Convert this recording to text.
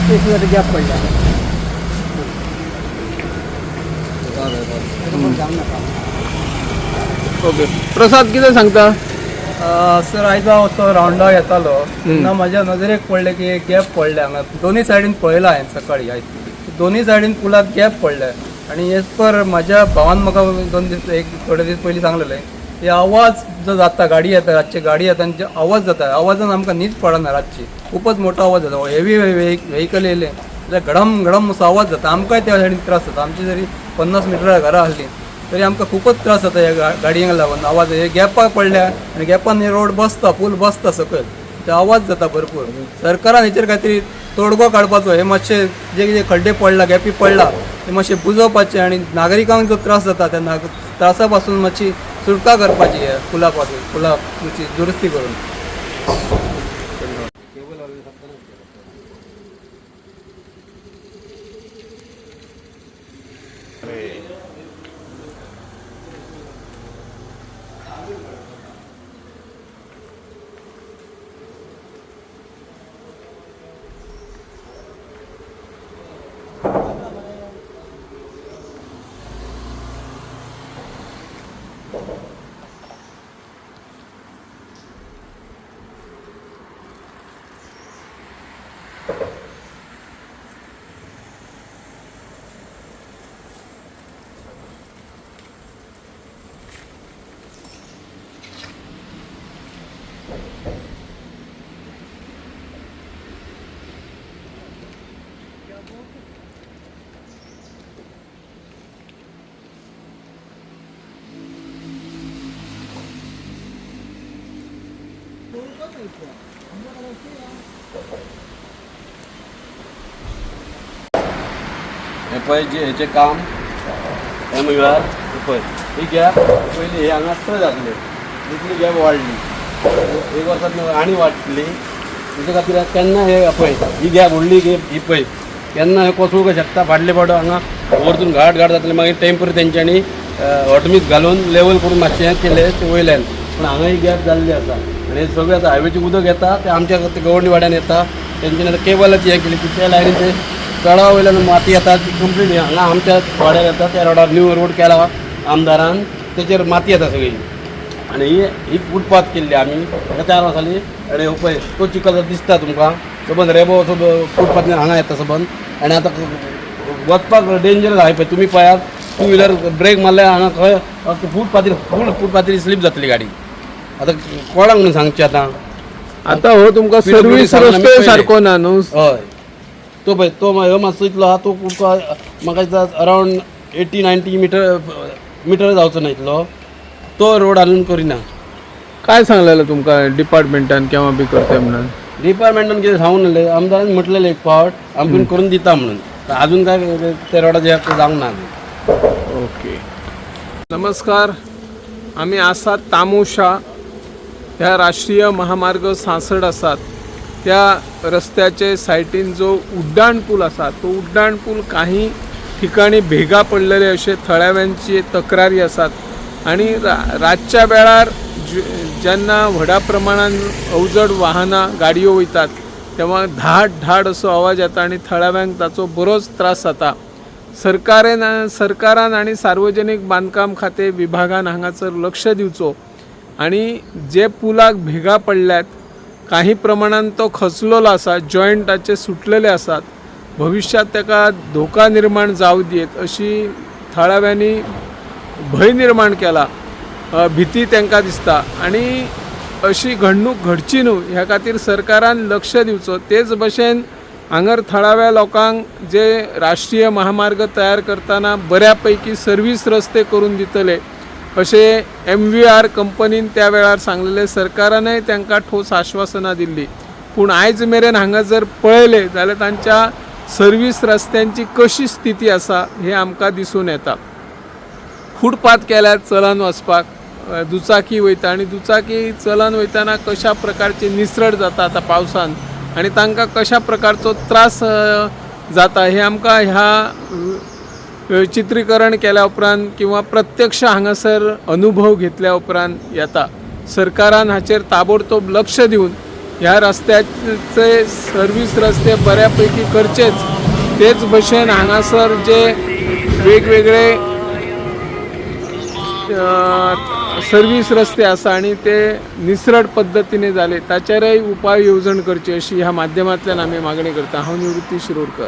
Space gap पडल्या. Okay, प्रसाद, कितें सांगता? सर, आयज हांव असो रावंडाक येतालो तेन्ना म्हाज्या नजरेक पडलें की एक गॅप पडलें हांगा. दोनूय सायडीन पळयलां हांवें सकाळी आयज, दोनूय सायडीन पुलाक गॅप पडले. आनी एज पर म्हाज्या भावान म्हाका 2 दीस, एक थोडे दीस पयलीं सांगलेलें, हे आवाज जो जाता, गाडी येता रातची, गाडी येता आनी जे आवाज जाता, आवाजान आमकां न्हीद पडना रातची. खूपच मोठो आवाज जाता. हेवी व्हेकल येयलें जाल्यार घडम घडम असो आवाज जाता. आमकांय त्या सायडीन त्रास जाता. आमची जरी 50 मिटरां घरां आसलीं तरी आमकां खूपच त्रास जाता ह्या गाडयांक लागून. आवाज हे गॅपाक पडल्या आनी गॅपान हे रोड बसता, पूल बसता सकयल, ते आवाज जाता भरपूर. सरकारान हेचेर कांयतरी तोडगो काडपाचो. हे मातशे जे कितें खड्डे पडला, गॅपी पडला, ते मातशे बुजोवपाचे आनी नागरिकांक जो त्रास जाता त्या त्रासा पासून मातशी सुटका करपाची. ह्या पुला पासून, पुलाची दुरुस्ती करून. हे पळय, जे हेचें काम हें म्हणल्यार हे पळय, ही गॅप पयली हे हांगा जातले तितली गॅप वाडली. एक वर्सात आनी वाडटली. तेजे खातीर केन्ना हे पळय, ही गॅप व्हडली गॅप ही पळय, केन्ना हे कोसळूंक शकता. फाटले फावट हांगा वरतून घाट घाट जातले. मागीर टेंपररी तेंच्यांनी हॉटमिक्स घालून लेवल करून मातशें हें केलें ते वयल्यान. पूण हांगा ही गॅप जाल्ली आसा आनी हे सगळें आतां हायवेचें उदक येता तें आमच्या गवंडी वाड्यान येता. तेंच्यांनी आतां केबलाची हें केली की त्या लायनीन ते चडा वयल्यान माती येता ती कंप्लीट हांगा आमच्या वाड्यार येता. त्या रोडार न्यू रोड केला आमदारान, तेचेर माती येता सगळी. आनी ही ही फुटपाथ केल्ली आमी ताका 4 वर्सां जाली. आनी हो पळय, तो चिखल दिसता तुमकां सबंद रेबो असो फुटपाथ हांगा येता सबंद. आनी आतां वचपाक डेंजर आहा. पळय, तुमी पळयात, टू व्हिलर ब्रेक मारल्यार हांगा खंय फुटपाथीर, फूल फुटपाथीर स्लीप जातली गाडी. आतां कोणाक म्हणून सांगचें आतां? आतां हो तुमकां PWD service सांगला आमी रस्तोय पयलें. सारको ना न्हू? हय, तो पळय, तो ह्यो मातसो इतलो आहा, तो तुमकां म्हाका दिसता अरावंड 80-90 मिटर जावचो ना इतलो. तो रोड अजून करिना. काय सांगलेलं तुमकां डिपार्टमेंटान, केव्हा बी करते म्हणून? डिपार्टमेंटान कितें सांगून नासलें. आमदारान म्हटलेलें एक फावट आमकां करून दिता म्हणून. अजून काय त्या रोडाचें जावंक ना अजून. ओके, नमस्कार. आमी आसात तामोशा ह्या राष्ट्रीय महामार्ग 66 आसात त्या रस्त्याचे सायटीन. जो उड्डाण पूल आसा तो उड्डाण पूल काही ठिकाणी भेगा पडलेले अशे थळाव्यांची तक्रारी आसात. आणि रातच्या वेळार जेन्ना व्हडा प्रमाणान अवजड वाहनां, गाडयो वयतात तेव्हा धाड धाड असो आवाज येता आनी थळाव्यांक ताचो बरोच त्रास जाता. सरकारान आनी सार्वजनीक बांदकाम खातें विभागान हांगासर लक्ष दिवचो आनी जे पुलाक भेगा पडल्यात, काही प्रमाणान तो खचलेलो आसा, जॉयंटाचे सुटलेले आसात, भविश्यात ताका धोका निर्माण जावं दियेत अशी थळाव्यांनी भंय निर्माण केला. भिती तांकां दिसता आनी अशी घडणूक घडची न्हू ह्या खातीर सरकारान लक्ष दिवचो. तेच भशेन हांगर थळाव्या लोकांक जे राष्ट्रीय महामार्ग तयार करतना बऱ्या पैकी सर्वीस रस्ते करून दितले अशें एमव्हीआर कंपनीन त्या वेळार सांगलेलें. सरकारानय तांकां ठोस आश्वासनां दिल्लीं, पूण आयज मेरेन हांगा जर पळयलें जाल्यार तांच्या सर्वीस रस्त्यांची कशी स्थिती आसा हें आमकां दिसून येता. फुटपाथ केल्यार चलन वचपाक दुचाकी वयता आनी दुचाकी चलन वयतना कशा प्रकारची निसरट जाता आतां पावसान आनी तांकां कशा प्रकारचो त्रास जाता हें आमकां ह्या चित्रीकरण केल्या उपरांत किंवा प्रत्यक्ष हांगासर अनुभव घेतल्या उपरांत येता. सरकारान हाचेर ताबडतोब लक्ष दिवन ह्या रस्त्याचे सर्वीस रस्ते बऱ्या पैकी करचेच, तेच भशेन हांगासर जे वेगवेगळे सर्वीस रस्ते आसा आनी ते निसरड पद्दतीने जाले ताचेरय उपाय येवजण करची अशी ह्या माध्यमांतल्यान आमी मागणी करता. हांव निवृत्ती शिरोडकर.